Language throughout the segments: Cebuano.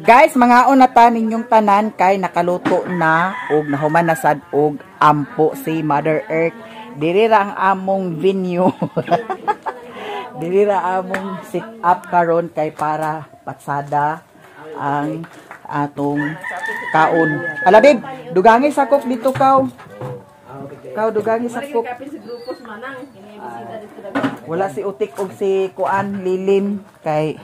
Guys, mangaon na ta ninyong tanan kay nakaluto na og nahuman na sad og ampo si Mother Earth. Diri ra ang among venue. Diri ra among sit up karon kay para patsada ang atong kaon. Ala babe, dugangi sakop dito kaw. Kaw dugangi sakop. Wala si Utik og si Kuan Lilim kay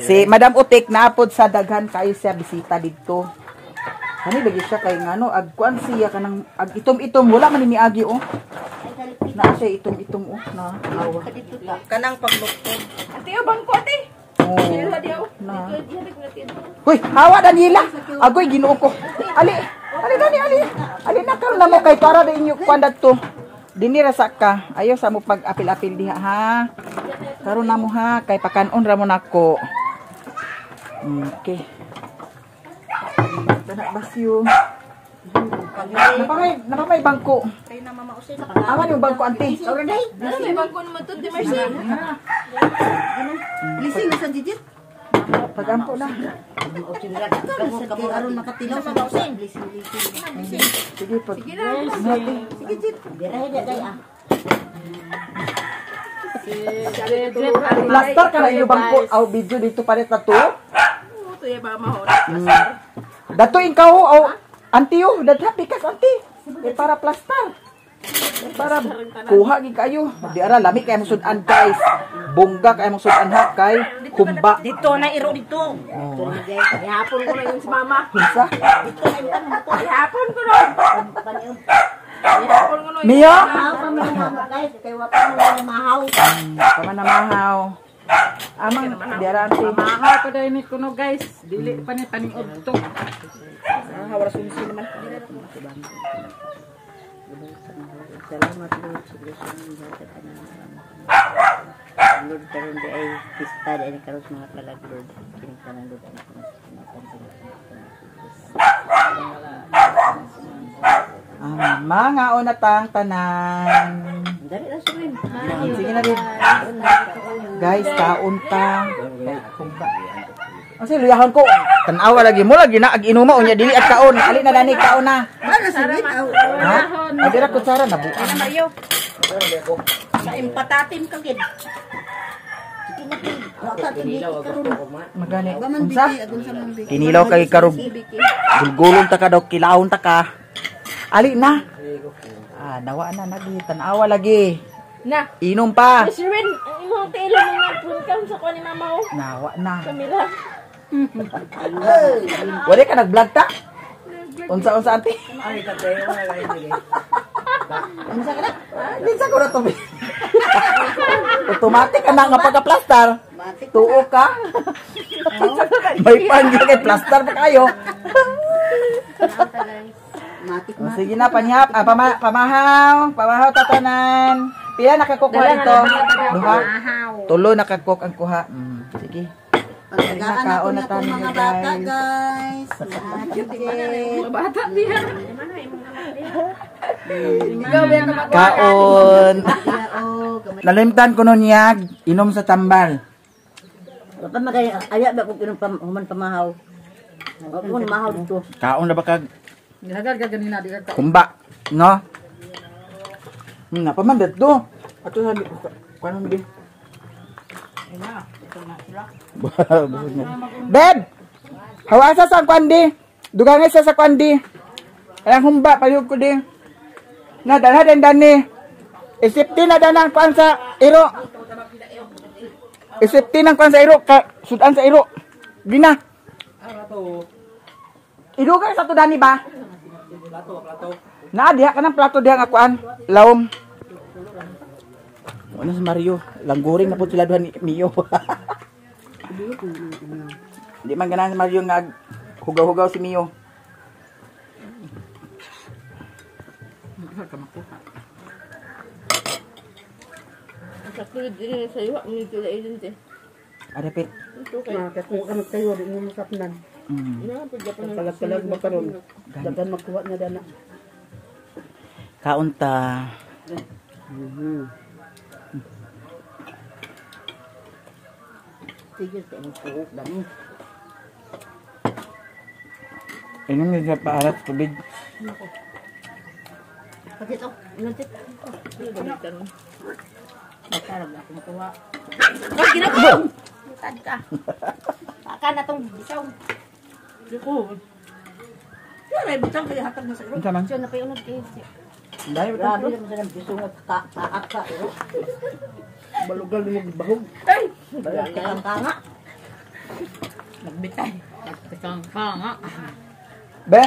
si Madam Utik naapod sa daghan kayo siya bisita didto. Kani lagi siya kay ngano ag kuan siya kanang ag itom-itom wala man ni miagi oh. Naa siya itom-itom oh na awa. Kanang paglukto. Ate, oh, bangko ate. Oh. Diyo. Na. Hoy, hawa Daniela. Agoy Ginoo ko. Ali, ali Dani, ali. Ali na karon na mo kay para da inyo kuan dadto. Dinhi ra sa ka. Ayaw sa mo pag apil-apil diha ha. Karon na mo ha kay pakanon ra mo nako. Okay. Tana basyo. Napamay bangko. Aman yung bangko ante. Ano may bangko naman to, di Mercy? Lising na sa jijit. Pagampo na. Kay aron makatilaw sa mausing. Sige pag. Sige jit. Dirahe da day ah. Plaster ka na inyo bangko. Aw video dito palit na to. Oo, to ba mahon. Dato ikaw aw anti oh, dadha pikas anti. Eh, para plaster. Eh, para kuha gid kayo. Di ara lami kay mong sudan guys. Bongga kay mong sudan ha kay humba. Dito na iro dito. Oh. Ihapon ko na yun si mama. Unsa? Dito na imtan mo to. Ihapon ko na. Ihapon ko na. Mio? Mahaw pa man mga guys kay wa pa man mahaw. Tama na mahaw. Amang di ara anti. Mahaw pa dahil ni kuno guys. Dili pa ni paning to. Ah, wala sumisi naman. Salamat Lord sa blessing mo sa tanan. Lord karon di ay pista di ay karon sa mga kalag Lord. Kining tanan Lord ang Amen. Mga una tang tanan. Dali na suwin. Sige na din. Guys, kaon ta. Kay humba. Ang luyahon ko. Tanawa lagi mo lagi na ag inuma unya dili at kaon. Ali na dani kaon na. Wala suwin. Ha? Ay dira kutsara na buang. Mario. Sa impatatim ka gid. Sige na gid. Wa ka kini karon. Magani. Wa man Unsa? biki agon sa man biki. Kinilaw kay karog. Gulgulon ta ka daw kilawon ta ka. Ali na. Ah, nawa na lagi tanawa lagi. Na. Inom pa. Miss Ruin, ang imong tilo mo nga punkan sa kuha ni mama oh. Nawa na. Kamila. Wala ka nag-vlog ta? Unsa-unsa ante? Unsa ka na? Di sa ko na to. Automatic ka na nga pagka-plaster. Matik. Tuo ka. May pan kay plaster pa kayo. Matik. O, sige na, panihap. Ah, pamahaw. Pamahaw, tatanan. Pila nakakukuha dito? Duha? Tulo nakakuk ang kuha. Sige. Pagtagaan ako Kaon na na tayo, itong mga bata, guys. guys. Mga bata diha. Ikaw ba ka Kaon. Oo, gamay. Nalimtan ko nun niya, inom sa tambal. Wala magay aya ba kung inom human pamahaw. Wa ko ni mahaw dito. Kaon na ba kag Gihagar ka ganina di ka. kumba, no? Napaman dito. Ato sa kuan di. Beb! Hawasa sa kuan di. Dugangay sa kuan di. Alang humba palihog ko di. Na dalha din dani. Isipti na danang kuan sa iro. Isipti ng kuan sa iro ka sudan sa iro. Gina. Idugay sa to dani ba? Naa diha ka ng plato diha nga kuan, lawom. Ano si Mario? Langguring na po sila duha ni Mio. Di man ganahan si Mario nga hugaw-hugaw si Mio. Sa tulad din sa iyo, ang nito agent eh. Arapit. Ito kay. Kung ka magtayo di mo masapnan. Na pagdapan ng Kalag-kalag mo karon. Daghan magkuha na dana. Kaunta. Tigil sa imong kuok dani. Inom niya sa paarat tubig. Pati ito. Ilantit. Magkarag ako makuha. Ay, ginagawa! Tad ka. Baka na tong bisaw. Ko. Kaya bitang kaya hatag na sa iro. Unsa man? Siya na pa yung nag. Dahil Grabe naman sila bisaw nga taak ka. Iro. Balugal mo bahog. Ay! Kang nga. Nagbitay. Tekang ka nga. Be?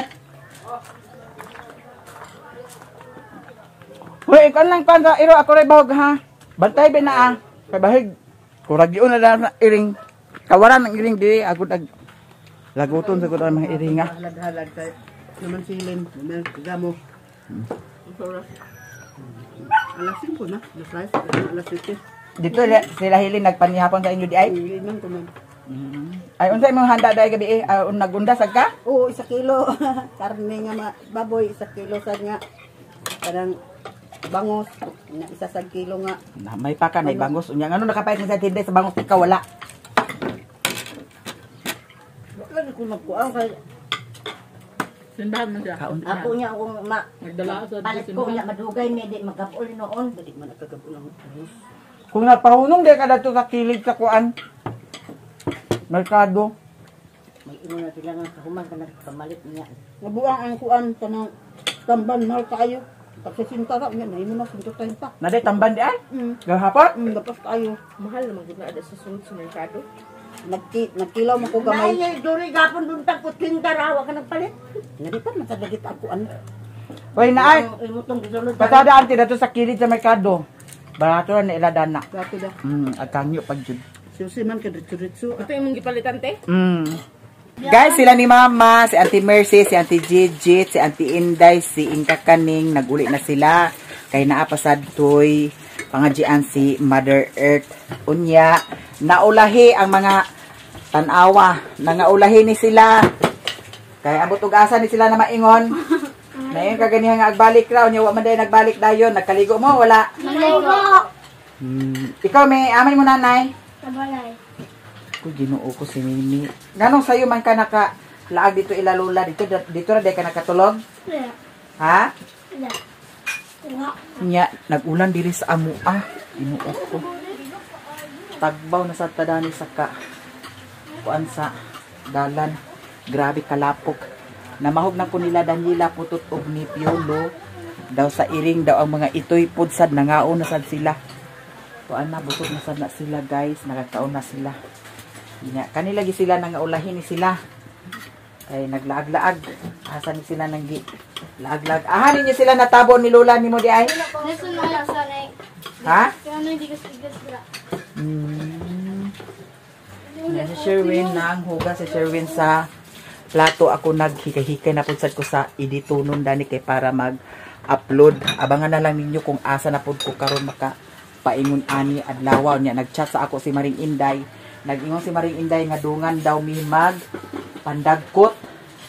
Hoy, ikaw lang pan sa iro ako ray bahog ha. Bantay be na ah. Kay bahig. Kurag yun na na iring. Kawaran ang iring diri agud ag laguton sa gud ang mga iring ah. Halad-halad kay naman silin, naman gamo. Alas 5 na, alas 6, alas 7. Dito sila hilin nagpanihapon sa inyo di ay. Hindi man ko man. Ay unsa imong handa dai gabi eh? Ah, nagunda sad ka? Oo, 1 kilo. Karne nga baboy, 1 kilo sad nga. Kanang bangos, na 1 sad kilo nga. Na, may paka may bangos unya ngano nakapait ni sa tinday sa bangos ikaw wala. Wala ko nagkuang kay Simbahan man siya. Kaon. Ako niya akong ma Nagdala sa palit ko niya madugay mi di magapol noon. dali man nakagabol ang bangos. Kung napahunong di ka dato sa kilid sa kuan. Merkado. May imo na sila nga kahuman ka nagpamalit niya. Nabuang ang kuan kanang tamban mahal kaayo. Pagsisinta ra nya nahimo na 130. Naday tamban di ay. Gahapon. Lapas kaayo. Mahal naman gud na ada sa sulod sa merkado. Nagkilaw man ko gamay. Nay, duri gapon dun tag kutinda rawa ka nagpalit. Naripan man sa dagit ang kuan. Hoy naay. Ang imo tong gisulod. Pasada ante dato sa kilid sa merkado. Barato ra na ila dana. Gato da. Agkangyo pag jud. Susi man kay diretso-diretso. Ito yung mong gipalitan te? Guys, sila ni Mama, si Auntie Mercy, si Auntie Gigi, si Auntie Inday, si Inka Kaning, naguli na sila. Kay naapasad toy pangajian si Mother Earth. Unya, naulahi ang mga tanawa. Nangaulahi ni sila. Kay abot og asa ni sila na maingon. Nayon kaganihan nga agbalik raw, unya wa man day nagbalik dayon, nagkaligo mo wala. Maligo. Ikaw may aman mo nanay. Tabalay. Ko Ginoo ko si Mimi. Nganong sayo man ka naka laag dito ila lola dito dito ra day ka nakatulog? Wala. Ha? Wala. Wala. Nya nag-ulan diri sa amo ah. Ginoo ko. Tagbaw na sa tadani sa ka kuan sa dalan. Grabe kalapok. Namahog na ko nila Daniela putot og ni Piolo. Daw sa iring daw ang mga itoy pudsad nangaon na sad sila. Kuan na busog na sad na sila guys, nakakaon na sila. Nya kanila gi sila nangaulahin ni sila. Kay naglaag-laag. Asa ni sila nang gi laag-laag. Aha ninyo sila natabo ni Lola nimo di ay? Nasa na sa na. Ha? Kaya ano hindi kasi gas. Yan si Sherwin nang hugas si Sherwin sa plato. Ako naghikay-hikay na pud sad ko sa editonon dani kay para mag-upload. Abangan na lang ninyo kung asa na pud ko karon maka paingon ani adlaw niya. Nagchat sa ako si Maring Inday. Nag-ingon si Maring Inday nga dungan daw mi mag pandagkot.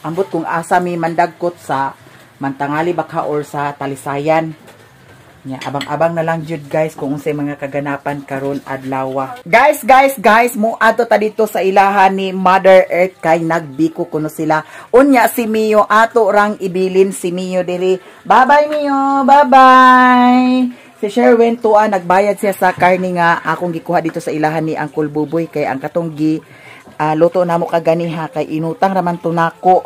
Ambot kung asa mi mandagkot sa Mantangali baka or sa Talisayan. Nya, abang-abang na lang jud guys kung unsay mga kaganapan karon adlaw. Guys, guys, guys, mo adto ta dito sa ilahan ni Mother Earth kay nagbiko kuno sila. Unya si Mio ato rang ibilin si Mio diri. Bye-bye Mio, bye-bye. Si Sherwin tuwa nagbayad siya sa karne nga akong gikuha dito sa ilahan ni Uncle Buboy kay ang katong gi luto namo kaganiha kay inutang raman to nako.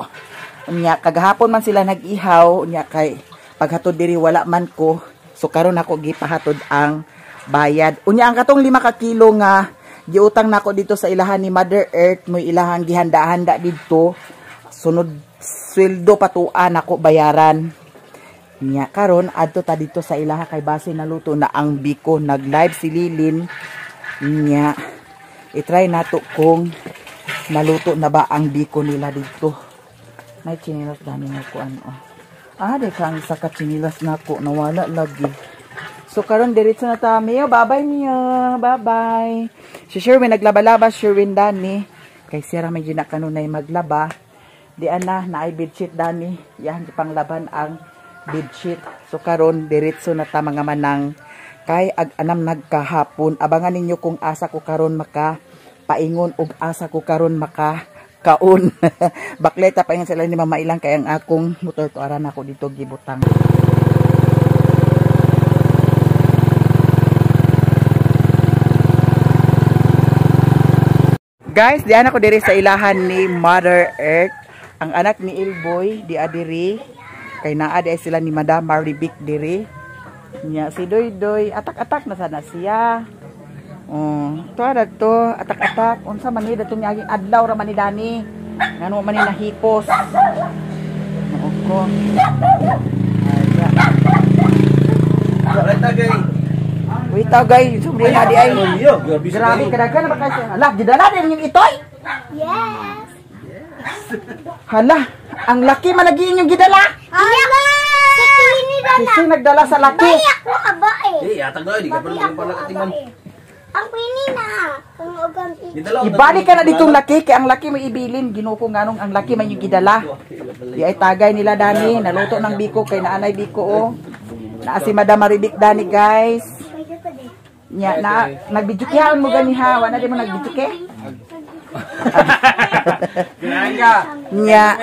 Unya kagahapon man sila nag-ihaw, unya kay paghatod diri wala man ko. So karon ako gipahatod ang bayad. Unya ang katong 5 ka kilo nga giutang nako dito sa ilahan ni Mother Earth, moy ilahang gihanda-handa didto. Sunod sweldo patuan nako bayaran. Nya karon adto ta dito sa ilaha kay base naluto na ang biko. Nag-live si Lilin. Nya i-try nato kung naluto na ba ang biko nila dito. May chinilas dami na ko ano. Ah, di ka ang isa ka chinilas nako nawala lagi. So karon diretso na ta Mio, bye-bye Mio. Bye-bye. Si Sherwin naglaba-laba, Sherwin dani. Kay siya ra may ginakanunay maglaba. Di ana naay bedsheet dani. Yahan panglaban ang bedsheet. So karon diretso na ta mga manang kay ag anam nagkahapon. Abangan ninyo kung asa ko karon maka paingon og asa ko karon maka Kaon. Bakleta pa sila ni Mama Ilang kay ang akong motor to aran ako dito gibutang. Guys, diyan ako diri sa ilahan ni Mother Earth. Ang anak ni Ilboy di adiri kay naa di sila ni Madam Marivic diri. Nya si Doy Doy atak-atak na sana siya. Oh, to ara to atak-atak unsa man ni datong niaging adlaw ra man ni Dani. Ngano man ni nahipos. Mao ko. Wait guys, sumri na di ay. Grabe kadaghan na ba kayo? Hala, gidala din yung itoy. Yes. Hala, ang laki man lagi inyong gidala. Hala! Sa Queenie dala. Kasi nagdala sa laki. Bayi ako abae. Eh, atag na, di ka pa naman pala katiman. Ang Queenie na. Ang ugang Ibalik ka na ditong laki kay ang laki may ibilin. Ginoo ko nganong ang laki man yung gidala. Di ay tagay nila Dani, naluto ng biko kay naanay biko oh. Naa si Madam Marivic Dani guys. Nya na nagbidyokehan mo gani ha, wala di mo nagbidyoke. Nya.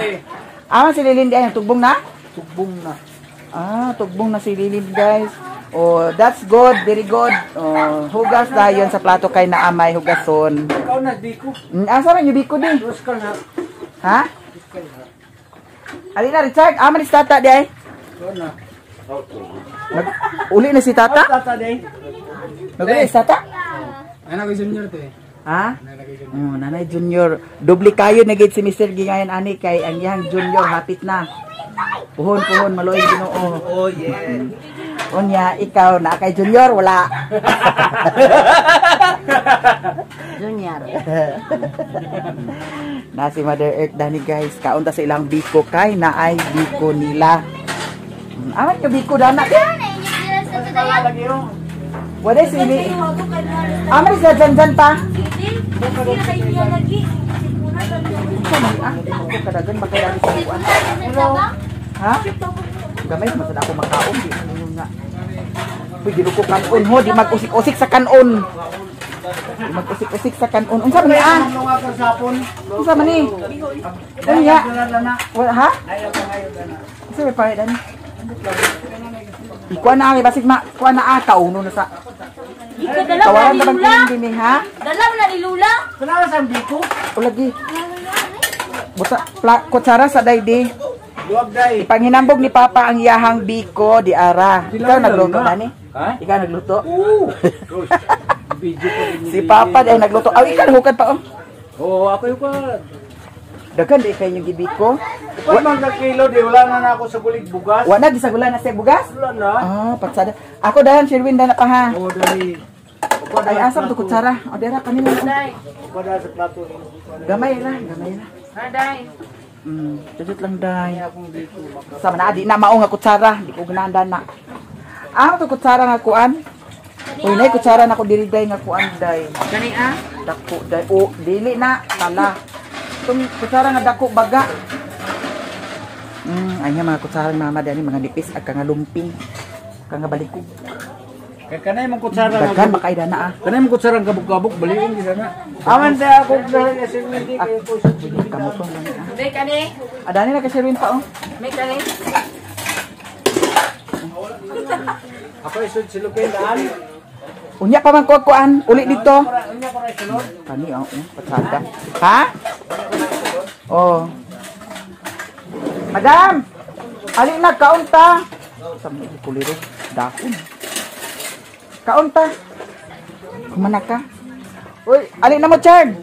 Aman si Lilin di ay tugbong na? Tugbong na. Ah, tugbong na si Lilin guys. Oh, that's good, very good. Oh, hugas dayon sa plato kay naamay hugason. Ikaw na biko. Asa man yung biko di? Ha? Ali na Richard, aman si tata di ay. Uli na si tata? Tata di. Naguli si tata? Ano kay Junior te? Ha? Oh, Nanay Junior. Doble kayo na gid si Mr. Gingayan ani kay ang iyang Junior hapit na. Puhon puhon maluoy Ginoo. Oh yeah. Unya ikaw na kay Junior wala. Junior. Na si Mother Earth dani guys, kaunta sa ilang biko kay naay biko nila. Aman yung biko dana. Wala sili. Aman sa janjan pa. Ha? Gamay man sad ako makaon di man nga. Uy, di ko kanon ho, di mag-usik-usik sa kanon. Di mag-usik-usik sa kanon. Unsa man ni ah? Unsa man ni? Unya. Ha? Unsa may pare dani? Ikuan na basig ma, kuan na ah, kauno na sa. Dalaw na ni Lula. Ha? Dalaw na ni Lula. Kunara sa biko. Ulagi. Buta kutsara sa daydi. Duwag day. Ipanghinambog ni Papa ang iyahang biko di ara. Ikaw nagluto dani? Ha? Ikaw nagluto? Oo. Si Papa ay nagluto. Aw, ikaw hukad pa oh. Oo, ako hukad. Daghan di kay inyong gibiko. Upat man ka kilo di wala na ako sa bulig bugas. Wa na gisagula na sa bugas? Wala na. Ah, patsada. Ako dahan Sherwin dana pa ha. Oo, dali. Ay asa to kutsara? O dera kanila. Upat sa plato. Gamay ra, gamay ra. Aday. Judot lang day. Sama na di na mao nga kutsara, di ko ganahan dana. Ah, to kutsara nga kuan. Uy, nay kutsara na ko diri day nga kuan day. Kani ah? Dako day. O dili na tala. Itong kutsara nga dako baga. Ay nga mga kutsara ni mama dani mga nipis ag kangalumping. Kangabalikog. Kay kanay mong kutsara nga. Daghan makay dana ah. Kanay mong kutsara nga kabuk-kabuk baliin gid na. Aman sa ako dahil kasi hindi kayo ko sa Kamuto lang ah. May kani. Adani na kay Sherwin pa oh. May kani. Ako isod silupin daan. Unya pa man ko kuan, uli dito. Unya ko ra sulod. Kani oh, patsada. Ha? Oh. Madam! Ali na kaunta. Sa mga kuliro dakon. Kaunta. Kumana ka. Uy, ali na mo, Chard.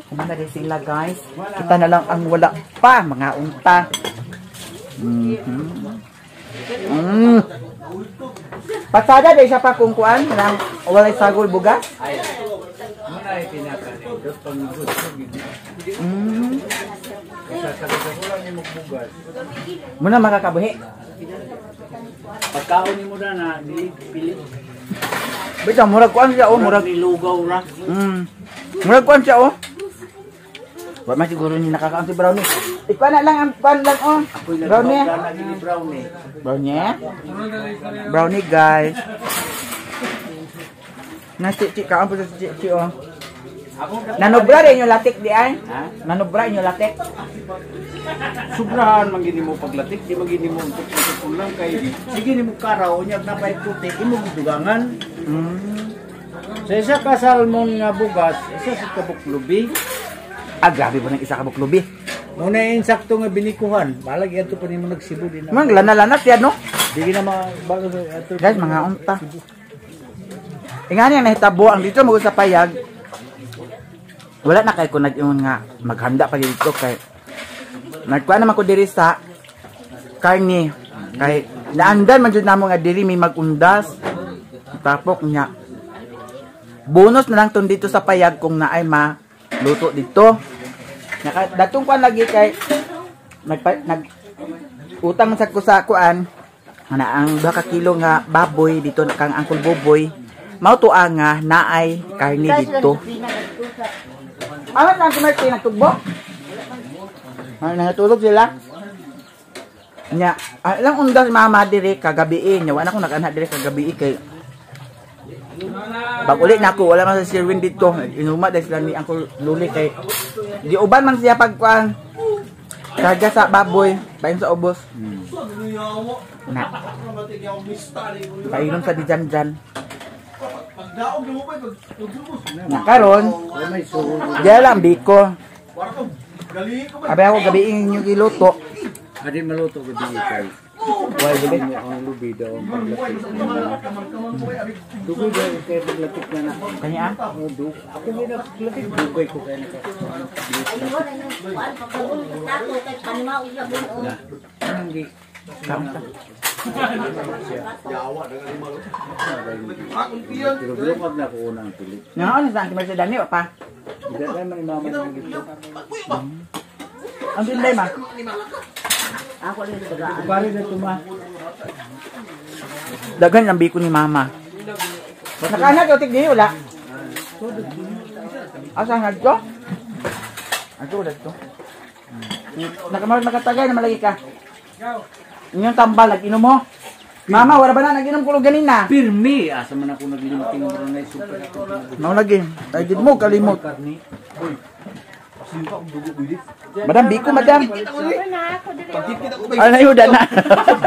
Kumana din sila, guys. Kita na lang ang wala pa, mga unta. Patsada di siya pa kung kuan nang walay sagol bugas. Muna makakabuhi. Pagkaon nimo na dili pili. Bitaw murag kuan siya oh, murag nilugaw ra. Murag kuan siya oh. Wa man siguro ni nakakaon si Brownie. Ikuan na lang ang kuan lang oh. Brownie. Brownie. Brownie. Brownie guys. Nasi chi kaon po sa chi oh. Nanobra rin yung latik di ay? Nanobra yung latik? Sobrahan man gini mo paglatik, di man gini mo untok-untok lang kay sige nimo karaw unya na pay puti imo gidugangan. Sa isa ka salmon nga bugas, isa sa kabuk lubi. Ah, grabe ba ng isa ka buklubi? Muna insakto nga binikuhan. Balag ato pa nimo nagsibo din na. Mang lana-lana siya no? Di na mabago ato. Guys, mga unta. Ingani ang nahitabo ang dito mo sa payag. Wala na kay ko nag-ingon nga maghanda pa dito kay nagkuha naman ko diri sa karne kay naandan man jud namo nga diri may magundas. Tapok niya. Bonus na lang tong dito sa payag kung naay maluto dito. Naka, datong kuan lagi kay nag utang man sad ko sa kuan ana ang 2 ka kilo nga baboy dito kang Uncle Boboy mao to nga naay karne dito. Aman lang si Martin nagtugbo. Ay nangatulog sila. Nya, ilang undas mama diri kagabi nya wala ko nag-ana diri kagabi kay pag uli na ako, wala man sa Sirwin dito. Inuma dahil sila ni Uncle Luli kay di uban man siya pagkuan. Karga sa baboy, bayin sa ubos. Na. Painom sa dijan-jan. Na karon, diya lang biko. Abi ako gabi inyo giluto. Adi maluto gabi kay. Why gabi? Ang lubi daw ang paglatik. Dugoy daw kay paglatik na na. Kanya? Oh, ako may naglatik dugay ko kay naka. Anong gi? Pero bilokag na ko unang pili. Nga ano sa Auntie Mercedes Dani pa? Hindi tayo man imama ng dito. Ang tinday ma. Ako rin dagaan. Pare na tuma. Daghan ang biko ni mama. Nakaanad o tigdi wala. Asa nga to? Ato wala to. Nakamar makatagay na malagi ka. Inyong tambal nag-inom mo. Mama, wala ba na nag-inom ko ganina? Pirmi asa man ako naglimting ron na super ako. Mao lagi. Ay gid mo kalimot. Madam biko madam. Ay nayuda na.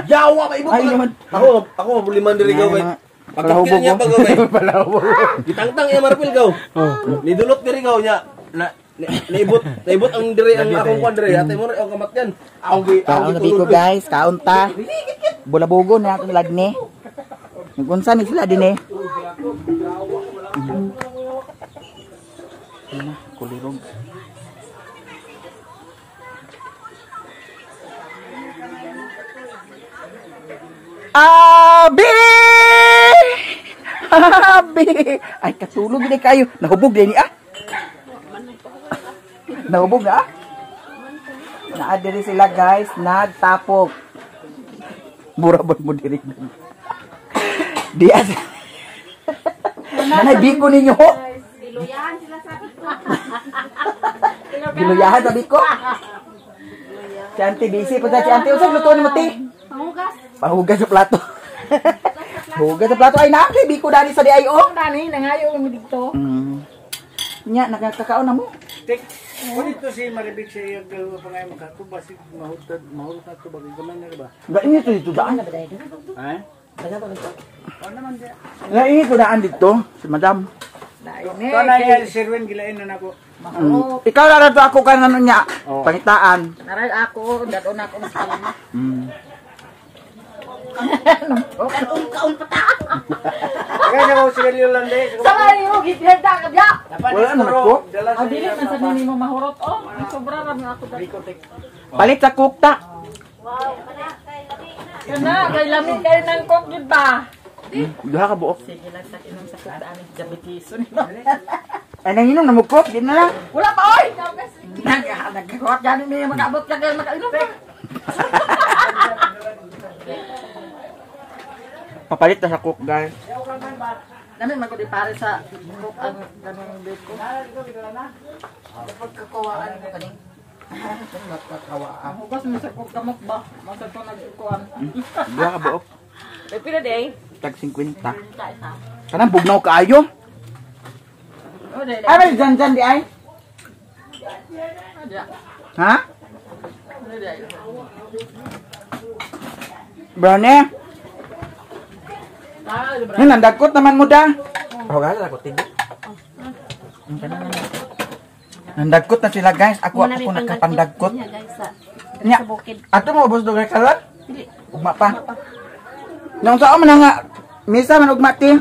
Yawa ba ibot. Ay naman. Ako mabuliman diri gaw kay. Palahubog niya ko. pa gaw kay. Palahubog. Gitangtang iya marpil gaw. Nidulot diri gaw nya. Na naibot ang diri ang akong kwan diri. Ate mo ang kamatyan. Ako gi Kaon na biko guys, kaon ta. Bulabugo na akong ladne. Nagunsa ni sila din eh. Kulirog. Abi! Abi! Ay, katulog din kayo. Nahubog din ah. Nahubog na ah. Naadiri sila guys, nagtapok. Mura ba mo diri? Dias. Nanay biko ninyo ho. Giluyahan sila sa biko. Giluyahan sa biko. Si Auntie busy pa sa si Auntie. Usag lutuan mo ti. Panghugas. Pahugas sa plato. Hugas sa plato. Ay na, biko dani sa DIO. Dani nangayo mo dito. Nya nakakakaon na mo. Tek, dito si Maribik sa iyang dalawa pa ngayon makatuba si mahutad, mahulot na ito bagay gamay na ba? Gainit ito dito daan. Ha? O naman diya. Gainit ko daan dito si Madam. Ito na yan, si Sirwin, gilain na nako. Ikaw na to ako kan ano niya. Pangitaan. Naral ako, dadon ako mas kalama. Kaon pa ta. Kaya siya ko sigarilyo lang di. Sa kayo gitihanda ka biya. Wala naman ko. Ah, dili man sa nimo mahurot oh. Sobra ra man ako dali. Palit sa kukta. Kana kay lami kayo ng coke gid ba? Duha ka buok. Sige lang sa inom sa coke ani diabetes. Ay nanginom na mo coke, di na lang. Wala pa oy. Nagkuhat gani mi makaabot ka kay makainom ka. Papalit na sa coke, guys. Dami man ko di pare sa coke ang ganung biko. Pagkakawaan ko kaning. Pagkakawaan. Hugas mo sa coke kamok ba? Masa to nagkuan. Duha ka buok. Kay pila day? Tag 50. Kanang bugnaw kaayo. Oh, Ay, may dyan di ay? Ha? Brownie? Yun, nandagkot naman mo da. Oh, gala ako tibi. Nandagkot na sila guys. Ako nakapandagkot. Nya. Ato mo ubos dugay karon? Ugma pa. Nang saan man nga misa man ugma ti?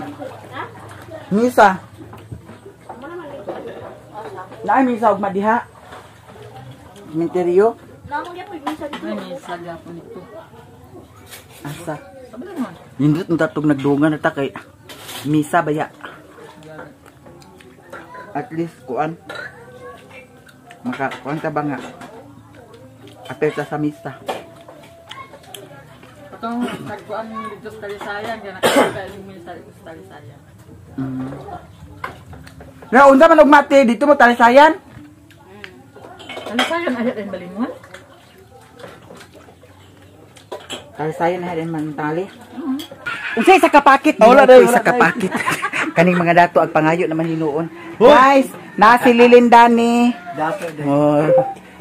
Misa. Naay misa ugma diha. Sementeryo. Misa gyapon ito. Asa? Nindot ng tatog nagdungan na ta kay misa baya. At least kuan makakuan ta ba nga apel ta sa misa. Atong nagkuan dito sa Talisayan kay nakakita yung misa dito sa Talisayan. Na unsa man og mate dito mo Talisayan? Talisayan ay din balingon. Talisayan ay din man tali. Unsa isa ka pakit? Wala dai isa ka pakit. Kaning mga dato ag pangayo naman hinuon. Guys, na si Lilinda ni. Dato din. Oh,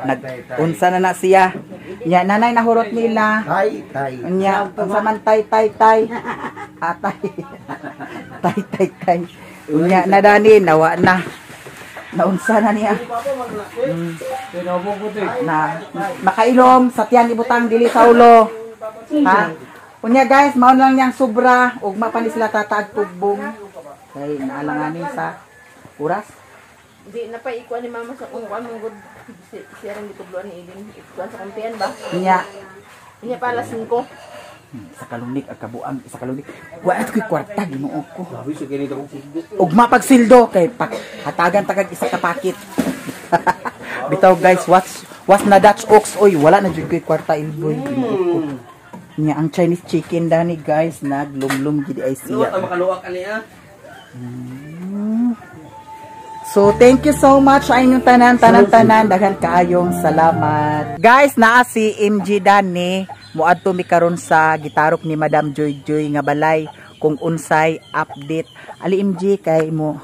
nag unsa na na siya. Nya nanay nahurot nila. Tay, tay. Unya, unsa man tay tay tay. Atay. Tay tay tay. Unya na dani nawa na. Naunsa na niya. Na makailom sa tiyan ibutang dili sa ulo. Ha? Unya guys, mao lang niyang sobra ugma pa ni sila tataag tugbong. Kay naalanganin sa oras. Di na pa ikuan ni mama sa kung kuan mong good siya rin gitubloan ni Ilin. Ikuan sa kumpiyan ba? Unya Unya pa alas 5. sa kalunik ang kabuang sa kalunik. Wa at koy kwarta Ginoo ko. Ugma pagsildo kay pak hatagan tagag isa ka pakit. Bitaw guys, what's na Dutch ox oy, wala na jud koy kwarta ilboy Ginoo ko. Nya ang Chinese chicken dani guys, naglumlum gid ay siya. Luwak ang makaluwak ani ah. So, thank you so much sa inyong tanan-tanan-tanan. Daghan kaayong salamat. Guys, naa si MG Dani. Muadto mi karon sa gitarok ni Madam Joy Joy nga balay kung unsay update. Ali MG kay mo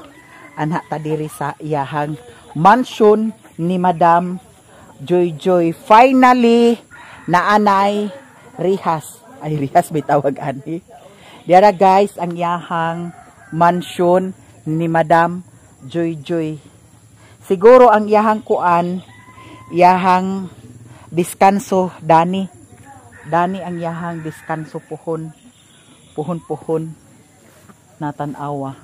anha ta diri sa iyahang mansion ni Madam Joy Joy. Finally, naanay rihas. Ay, rihas may tawag ani. Diara guys, ang iyahang mansion ni Madam Joy Joy. Siguro ang iyahang kuan, iyahang diskanso dani. Dani ang iyahang diskanso puhon. Puhon-puhon na tan-awa.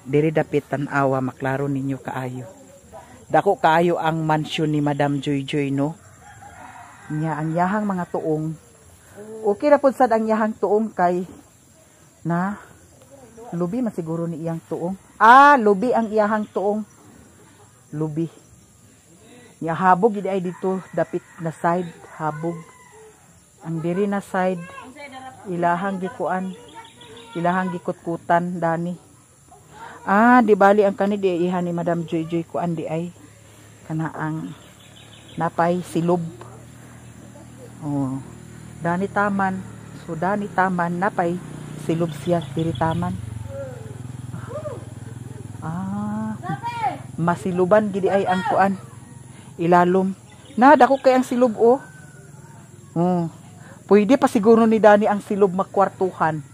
Diri dapit tan-awa maklaro ninyo kaayo. Dako kaayo ang mansion ni Madam Joy Joy no. Nya ang iyahang mga tuong. Okay ra pud sad ang iyahang tuong kay na lubi man siguro ni iyang tuong. Ah, lubi ang iyahang tuong. Lubi. Nya habog gid ay dito dapit na side habog. Ang diri na side ilahang gikuan. Ilahang gikutkutan dani. Ah, di bali ang kani di iha ni Madam Joy Joy kuan di ay kana ang napay silob. Oh, dani taman. So dani taman napay silob siya diri taman. Ah, masiluban gidi ay ang kuan ilalom. Na dako kay ang silob oh. Oh. Pwede pa siguro ni Dani ang silob makwartuhan.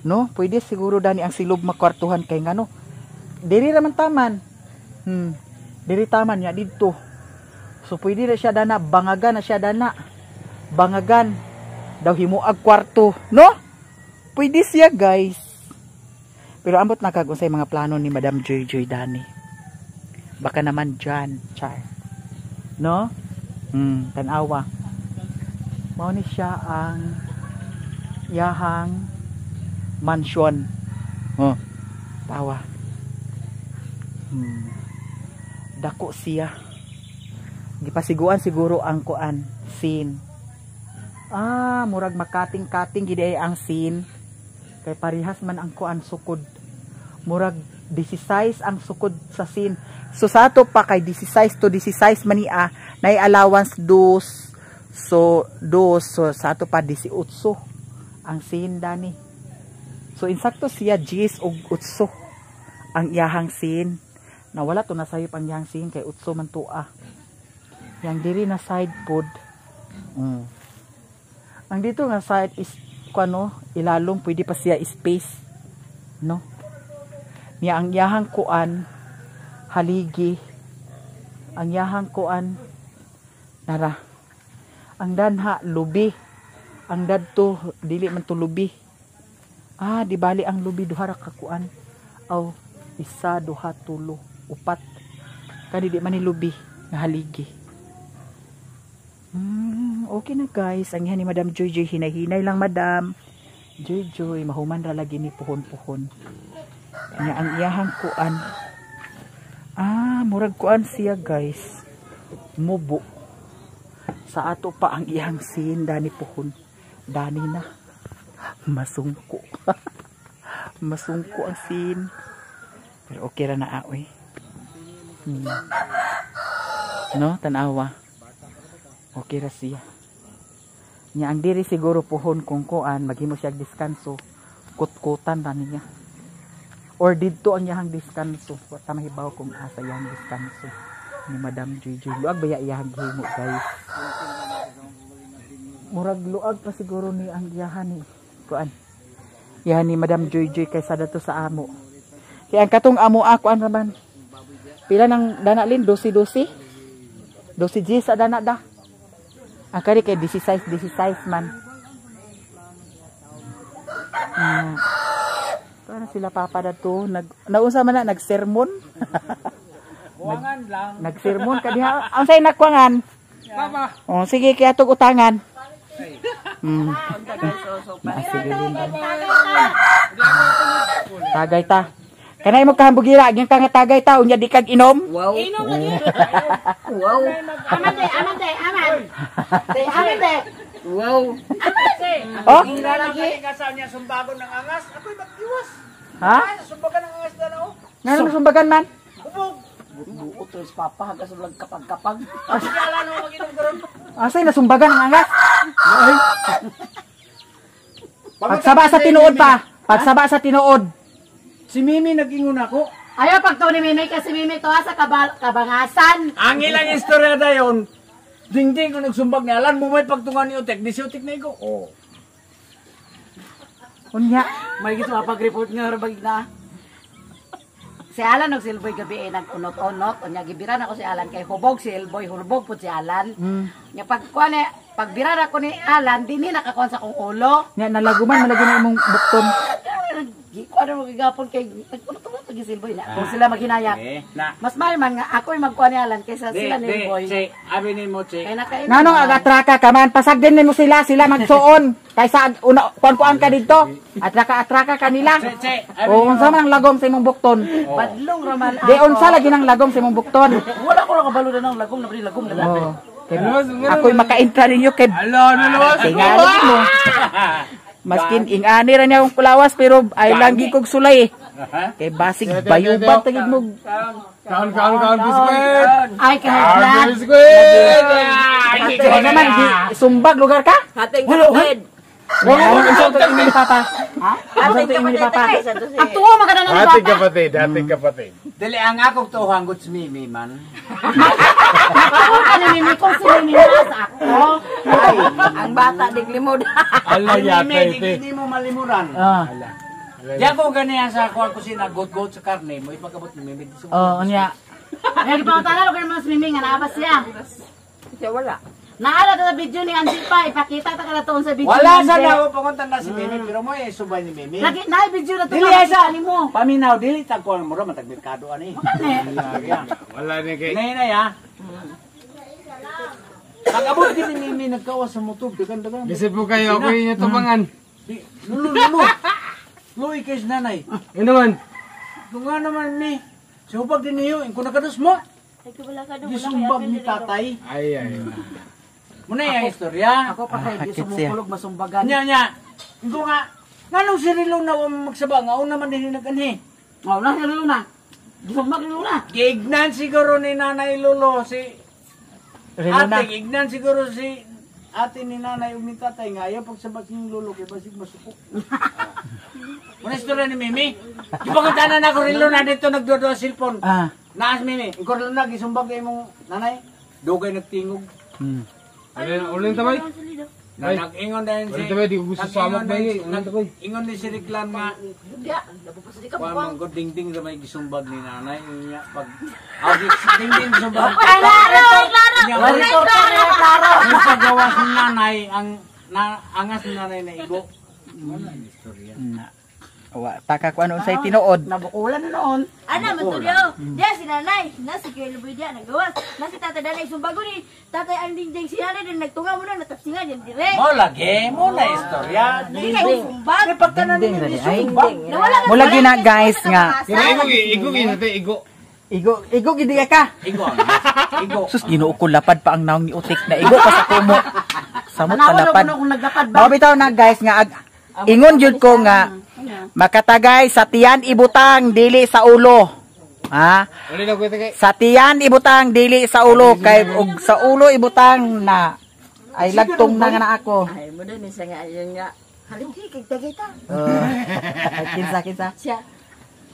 No? Pwede siguro Dani ang silob makwartuhan kay ngano. Diri ra man taman. Diri taman nya didto. So pwede na siya dana, bangagan na siya dana. Bangagan daw himuag kwarto, no? Pwede siya guys. Pero ambot na kag unsay mga plano ni Madam Joy Joy Dani. Baka naman dyan, char. No? Tanawa. Mao ni siya ang yahang mansion. Oh, tawa. Dako siya. Gipasiguan siguro ang kuan, scene. Ah, murag makating-kating gid ay ang scene. Kay parihas man ang kuan sukod. Murag 16 ang sukod sa scene. So sa ato pa kay 16 to 16 man niya nay allowance dos. So dos, so sa ato pa 18 ang scene dani. So insakto siya 10 og 8 ang iyahang scene. Nawala to nasayop ang iyang scene kay utso man tuwa. Yang diri na side pod. Ang dito nga side is kuano, ilalong pwede pa siya space, no? Niya ang iyahang kuan haligi. Ang iyahang kuan nara. Ang danha lubi. Ang dadto dili man to lubi. Ah, di bali ang lubi duha ra ka kuan. Aw, isa, duha, tulo, upat. Kani di man ni lubi nga haligi. Okay na guys. Ang yan ni Madam Joy Joy, hinay-hinay lang Madam Joy Joy, mahuman ra lagi ni puhon-puhon. Nya ang iyahang kuan. Ah, murag kuan siya guys. Mubo. Sa ato pa ang iyang sin dani puhon. Dani na. Masungko. Masungko ang sin. Pero okay ra na aoy. No, tanawa. Okay ra siya. Nya ang diri siguro puhon kung kuan maghimo siya og diskanso. Kutkutan ra niya. Or didto ang iyahang diskanso. Wa ta mahibaw kung asa iyang diskanso ni Madam Joy Joy. Luag ba iyahang gihimo guys? Murag luag pa siguro ni ang iyahan ni kuan. Iyahan ni Madam Joy Joy kaysa dato sa amo. Kaya ang katong amo ako an raman. Pila nang dana lin 12 12? 12 G sa dana da. Ang kari kay 16 16 man. Para sila papa dato nag naunsa man na nagsermon. Kuwangan lang. Nagsermon ka diha. Ang say nakwangan? Papa. Oh, sige kaya tog utangan. Sige Linda. Tagay ta. Kanay mo kahambugira, gyud ka nga tagay ta unya di kag inom. Wow. Inom lagi. Wow. Aman day, aman day, aman. Day, aman day. Wow. Oh? Lagi nga sa niya sumbagon ng angas, ako'y mag-iwas. Ha? Ay, sumbagan ng angas na oh. Ngano sumbagan man? Hubog. Buot rin sa papa, hagas lang kapag-kapag. Kala no mag-inom karon. Asay nasumbagan ang angas? Pagsaba sa tinuod pa. Pagsaba sa tinuod. Si Mimi nag-ingon ako. Ayaw pagto ni Mimi kasi Mimi to sa kabangasan. Ang ilang istorya dayon. Dingding ko nagsumbag ni Alan mo may pagtungan ni Utek, di si Utek na igo. Oh. Unya. May gusto mapag-report nga rabag na. Si Alan og si Elboy gabi eh, nag-unot-unot. Unya gibiran ako si Alan kay hubog si Elboy, hubog pud si Alan. Nya pag kuan eh, pagbiran ako ni Alan, dinhi nakakuan sa akong ulo. Nya nalaguman malagi na imong bukton. Kuan mo gigapon kay nag-unot-unot lagi si Elboy na. Kung sila maghinayak. Eh, na. Mas maayo man nga ako'y magkuan ni Alan kaysa Di, sila ni di, Elboy. si, abi ni mo, si. Kay nakain. Nganong ag-atraka ka man, pasagdin nimo sila, sila magsuon. Kaysa una kuan-kuan ka didto. Atraka-atraka kanila. Si, abi O unsa man ang lagom sa imong bukton? Badlong raman Di unsa lagi nang lagom sa imong bukton? Wala ko nakabalo na ng lagom, na lagom na Oh. Kay, ako'y makaintra ninyo kay Alo, nalawas kay nga mo. Maskin ingani ra niya akong kulawas pero ay lang gikog sulay eh. Kay basig bayubat tagid mo. Kaon, kaon, kaon, biskwit! Ay kay blood. Biskwit! Kaya naman di sumbag lugar ka? Hating kapatid. Wala unsa to imo ni papa? Ha? Unsa to imo ni papa? Ang tuwa maganda ng Ating bata. kapatid, ating kapatid. Dili ang akong tuhang gut si Mimi man. Ako ka ni Mimi kung si Mimi na sa ako. Ay, ang bata diglimod. Ala Ang yata Mimi, ite. di mo malimuran. Ah. Di ako ganiyan sa kuwan kusina, got-got sa karne, mo ipagabot ni Mimi. Oh, unya. Kaya gipangutana ko naman si Mimi nga naa ba siya. Siya wala. Naala ta sa video ni Angie pa, ipakita ta kada tuon sa video. Wala ni sa Angie. na ako panguntan na si Mimi, pero mo eh, subay ni Mimi. Lagi na video na to. Dili asa nimo. Paminaw, dili tagkuan mo ra matagmerkado ani. Wala ni kay. Nay nay ha. Pag-abot gid ni Mimi nagkawas sa motor, dagan-dagan. Bisip po kayo, ako yung tubangan. Di, Lulo, lulo. Luy kay nanay. Ano naman? Kung nga naman mi, subag din niyo, ingko nakados mo. Gisumbag ni tatay. Ay, ay. Muna yung istorya. Ako pa kay di Hakit siya. sumukulog masumbagan. Nya nya. Ingko nga, nganong si Rilo na wa magsaba nga una man din nag-anhi. Oh, na si Luna. Gisumbag ni Luna. Giignan siguro ni Nanay Lolo si Rilo na. Ate, ignan siguro si ate ni nanay ug ni tatay nga ayaw pagsabak ng lolo kay basig masuko. Muna istorya ni Mimi. Di ba na ako rilo na dito nagdodo ang cellphone. Ah. Naas mimi, ikaw lang na gisumbag imong nanay. Dugay nagtingog. Ulin tabay. Nag-ingon din si Ulin tabay, di ko gusto samok ba eh. Ulin tabay. Ingon ni si Riklan nga. Kuan man ko dingding ra may gisumbag ni nanay niya pag dingding gisumbag. Klaro, klaro. Klaro. Ang paggawas ni nanay ang angas ni nanay na igo. Wala ni istorya. Wa taka ko ano unsay tinuod. Nabukulan na noon. Ana man to diya si nanay, nasa kuya Luboy diya nagawas. Nasa tatay danay sumbago ni tatay ang dingding si nanay din nagtunga mo na natapsingan yan dire. Mo lagi, mo na istorya. Dili kay sumbag. Pagka Dingding ra di ay. Nawala Mo lagi na guys nga. Igo igo igo. Igo igo gid ka. Igo. Igo. Sus Ginoo ko lapad pa ang naong ni Utik na igo pa sa kumo. Samot Tanawa palapad. na kung naglapad ba. Mao bitaw na guys nga ingon jud ko nga makatagay sa tiyan ibutang dili sa ulo. Ha? Sa tiyan ibutang dili sa ulo kay og sa ulo ibutang na ay lagtong na nga na ako. Ay mo din isa nga ayon nga. Halin kay tagay ta. Kinsa kinsa. Siya.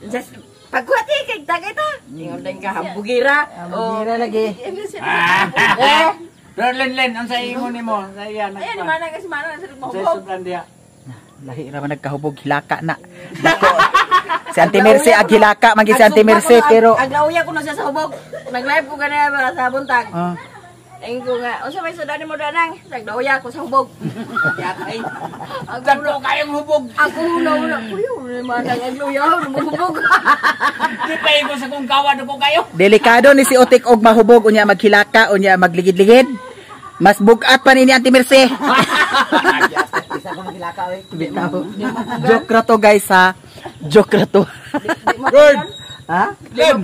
Just pagkuha ti kay tagay ta. Ingon din ka hambugira. Hambugira lagi. Eh. Pero Len, ang sa ingon nimo, sa iya Ayan mana kasi mana sa Sa sudlan diya. Lahi ra man nagkahubog hilaka na. Dako. Si Auntie Mercy ag hilaka man si Auntie Mercy pero aglauya ko na siya sa hubog. Nag-live ko ganaya para sa buntag. Ingin ko nga, unsa may sudan mo danang? Nagdauya ko sa hubog. Yatay. Dako kayong hubog. Ako una-una, kuya, manang agluya, mo hubog. Di pa igo sa kong kawa dako kayo. Delikado ni si Utik og mahubog unya maghilaka unya magligid-ligid. Mas bugat pa ni Auntie Mercy. Joke ra to guys ha. Joke ra to. Good. Ha? Len.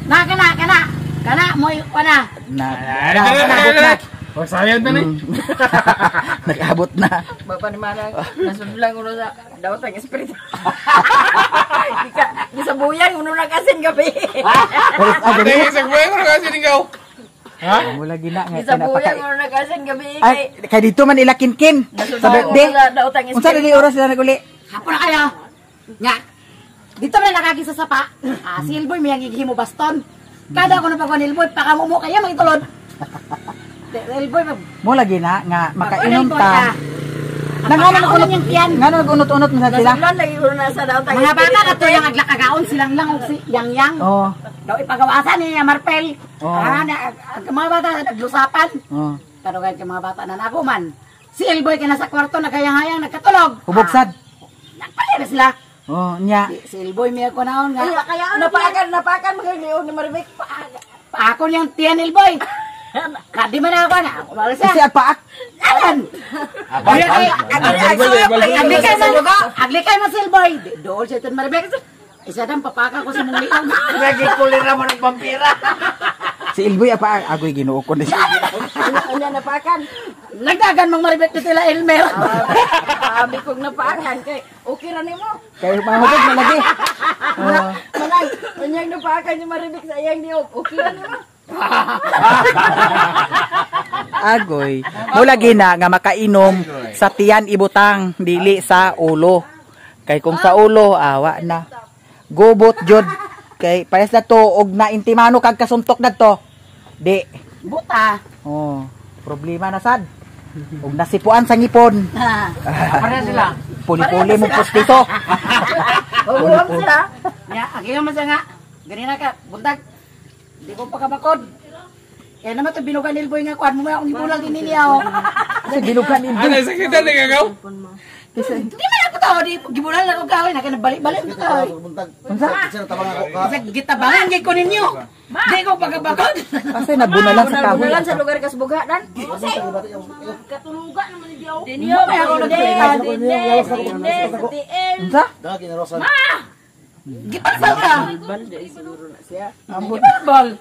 Na kana kana. Kana moy kana. Na. Nag-abot na. Pagsayan na ni. Nag-abot na. Bapa ni manang nasudlan uno sa dawat ang espiritu. Di ka di sa buyang uno na kasin gabi. Ate, sa buhay ko na kasi ikaw. Ha? Mula gina nga Di sa buyang uno na kasin gabi Ay, kay dito man ilakinkin sa birthday. Unsa dili oras sila naguli? Hapon na kayo. Nya. Dito na nakagi sa sapa. Ah, si Ilboy may gihimo baston. Kada ko na pagkuhan Ilboy, pakamumo kayo magitulod. Ilboy mo lagi na nga makainom ta. Nangano nag-unot yang tiyan. Ngano nag-unot-unot man sila. Nasudlan lagi uno na sa dawat ang Mga bata kato yang aglakagaon silang lang og si yang yang. Oh. Daw ipagawasan ni Marpel. Oh. Ah, na, mga bata naglusapan. Oh. Pero kay mga bata na nako man. Si Ilboy kay nasa kwarto nagayang-hayang nagkatulog. Hubog sad. Nagpalit na sila. Oh, nya. Si Ilboy may ako naon nga. Kaya napakan napakan mga ni Maribek. Paako niyang tiyan Ilboy. Kadi man ako na. Wala siya. Kasi agpaak. Alan. Agli kay man si Ilboy. Dool siya itong Maribek. Isa dang papaka ko sa mong liog. Lagi kulira mo ng pampira. Si Ilboy apa agoy Ginoo ko ni. Ano napakan? Nagdagan mang Maribek dito sila Elmer. Sabi kong napakan kay okay ra nimo. Kay mahubog na lagi. Manang unyang napakan ni Maribek sa iyang liog. Okay ra nimo. Agoy. Mo lagi na nga makainom sa tiyan ibutang dili sa ulo. Kay kung sa ulo awa na. Gubot jud kay pares na to og naintimano kag kasuntok nadto. Di buta. Oh, problema na sad. Og nasipuan sa ngipon. Pareha sila. Puli-puli mo pustiso. Huwag sila. Ya, agi man siya nga. Ganina ka, buntag. Di ko pa kabakod. Kaya naman ito, binugan Ilboy nga kuan mo akong gibulag din niya. Kasi binugan Ilboy. Ano, sakit na ikaw? Di man ako tao, di gibulan lang ako kahoy, nakanabalik-balik ko kahoy. Unsa? Kasi gitabangan gid ko ninyo. Di ko pagkabakod. Kasi nabunalan sa kahoy. Nabunalan sa lugar kasbuga dan. Katuluga naman ni Diyo. Dinyo, dine, sa tiil. Unsa? Gibalbal ka. Gibalbal.